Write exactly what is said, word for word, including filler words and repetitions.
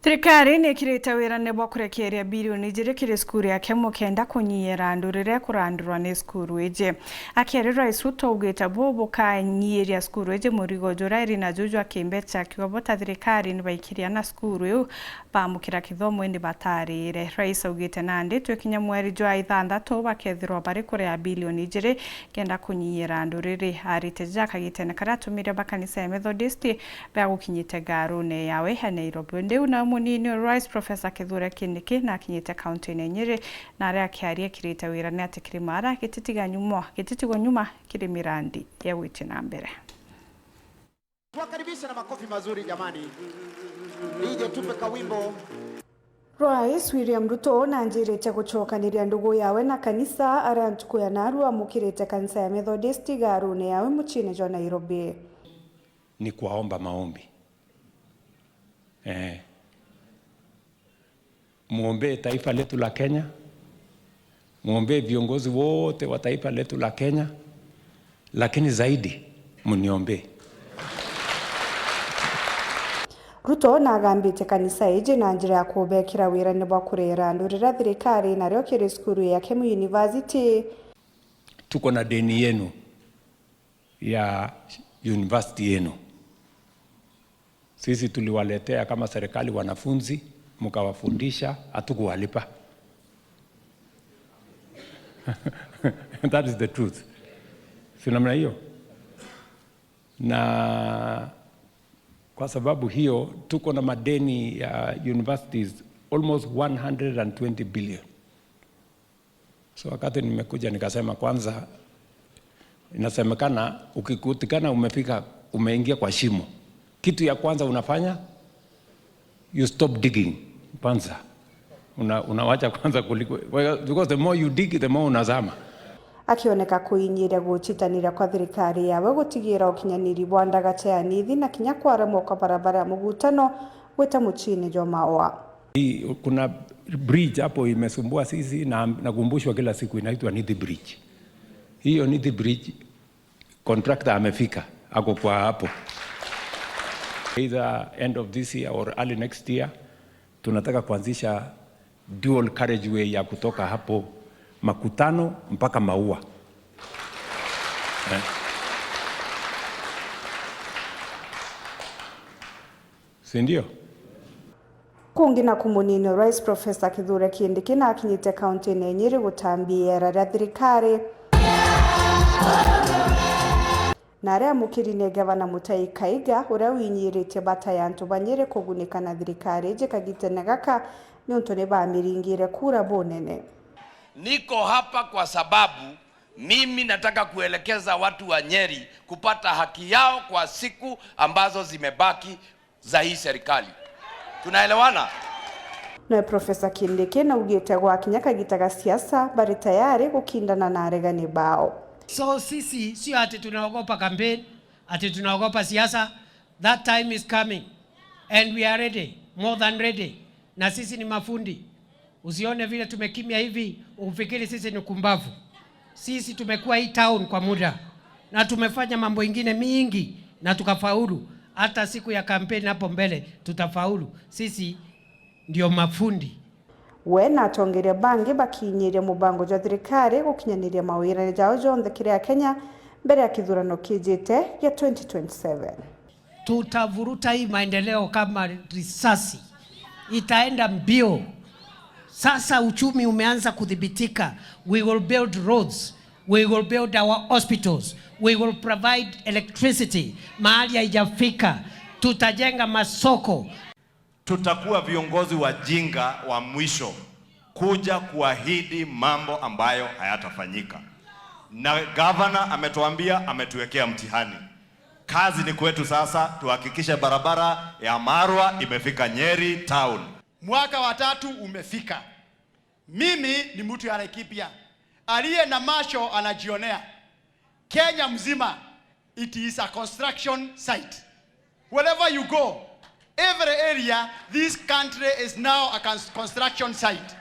Thirikari ni ikirite wirane bwa kurekeria bilioni ijiri kiri cukuru ya Kemu kenda kunyiyira andu riria kurandurwa ni cukuru iji. Akiaria, Rais Ruto augite buu bukanyiiria cukuru iji murigo juria iri naju jwa kimbeca, akiuga bo ta thirikari ni baikiria na cukuru iu baamukira kithomo indi batarire. Rais augite nandi twikinya mweri jwa ithanthatu bakethirwa bari kuria bilioni ijiri kenda kunyiyira andu riri. Arite ja kagitene karia atumire ba kanisa ya Methodist bea gukinyite ngarune yawe ya Nairobi. Ndiu na munini wa Rais Professor Kithure Kindiki na akinyite kaunti-ini ya Nyeri, na aria akiaria kirite wirane ati kirima ara gititiga nyuma, gititigwa nyuma kiri mirandi ya gwiti na mbere. Tuwakaribishe na makofi mazuri jamani. D J, tupe kawimbo. Rais William Ruto nanjirite gucokaniria ndugu yawe na kanisa aria ntuku ya narua amukirite kanisa ya Methodist garune yawe muciine jwa Nairobi. Ni kuwaomba maombi. Eh. Muombee taifa letu la Kenya, muombee viongozi wote wa taifa letu la Kenya, lakini zaidi muniombee. Ruto nagambite kanisa iji na njira ya kubekira wirane bwa kurera andu riria thirikari nario kiri cukuru ya Kemu University. Tuko na deni yenu ya university yenu. Sisi tuliwaletea kama serikali wanafunzi, mkawafundisha, hatukuwalipa. That is the truth. Si namna hiyo? Na kwa sababu hiyo, tuko na madeni ya universities almost one hundred and twenty billion. So wakati nimekuja nikasema, kwanza, inasemekana ukikutikana umefika, umeingia kwa shimo, kitu ya kwanza unafanya, you stop digging kwanza. Una-, unawacha kwanza kuliko, well, because the more you dig, the more unazama. Akioneka kuinyiria gucitaniria kwa thirikari yawe gutigira ukinyaniri bwa ndagaca ya nithi na kinya kwaremwa kwa barabara ya mugutano gwita muciine jwa Maua. Hii, kuna bridge hapo imesumbua sisi na nakumbushwa kila siku, inaitwa Nithi Bridge. Hiyo Nithi Bridge, contractor amefika, ako kwa hapo. Either end of this year or early next year, tunataka kuanzisha dual carriageway ya kutoka hapo Makutano mpaka Maua. Eh. Si ndio? Kungi naku munini wa Rais Professor Kithure Kindiki nakinyite kaunti-ini ya Nyeri gutambia iera ria thirikari. Na aria amukiri ni Gavana Mutahi Kahiga, uria winyiritie bata ya antu ba Nyeri kugunika na thirikari iji kagitene gaka, niuntu ni bamiringire kura bunene. Niko hapa kwa sababu mimi nataka kuelekeza watu wa Nyeri kupata haki yao kwa siku ambazo zimebaki za hii serikali. Tunaelewana? Nawe Professor Kindiki naugite gwakinya kagita ga siasa, bari tayari gukindana na aregani bao. So sisi sio ati tunaogopa campaign, ati tunaogopa siasa. That time is coming and we are ready, more than ready. Na sisi ni mafundi. Usione vile tumekimya hivi ufikiri sisi ni kumbavu. Sisi tumekuwa hii town kwa muda na tumefanya mambo ingine mingi na tukafaulu. Hata siku ya kampeni hapo mbele tutafaulu. Sisi ndio mafundi. We na atongeria bangi bakinyiria mubango jwa thirikari gukinyaniria mawirane jao jonthe kiri Akenya mbere ya kithurano kijite gia twenty twenty-seven. Tutavuruta hii maendeleo kama risasi. Itaenda mbio. Sasa uchumi umeanza kudhibitika. We will build roads. We will build our hospitals. We will provide electricity mahali haijafika. Tutajenga masoko. Tutakuwa viongozi wajinga wa mwisho kuja kuahidi mambo ambayo hayatafanyika. Na gavana ametuambia, ametuwekea mtihani. Kazi ni kwetu sasa, tuhakikishe barabara ya Marwa imefika Nyeri town. Mwaka wa tatu umefika. Mimi ni mtu ya Laikipia. Aliye na macho anajionea. Kenya mzima, it is a construction site. Wherever you go, every area, this country is now a cons-, construction site.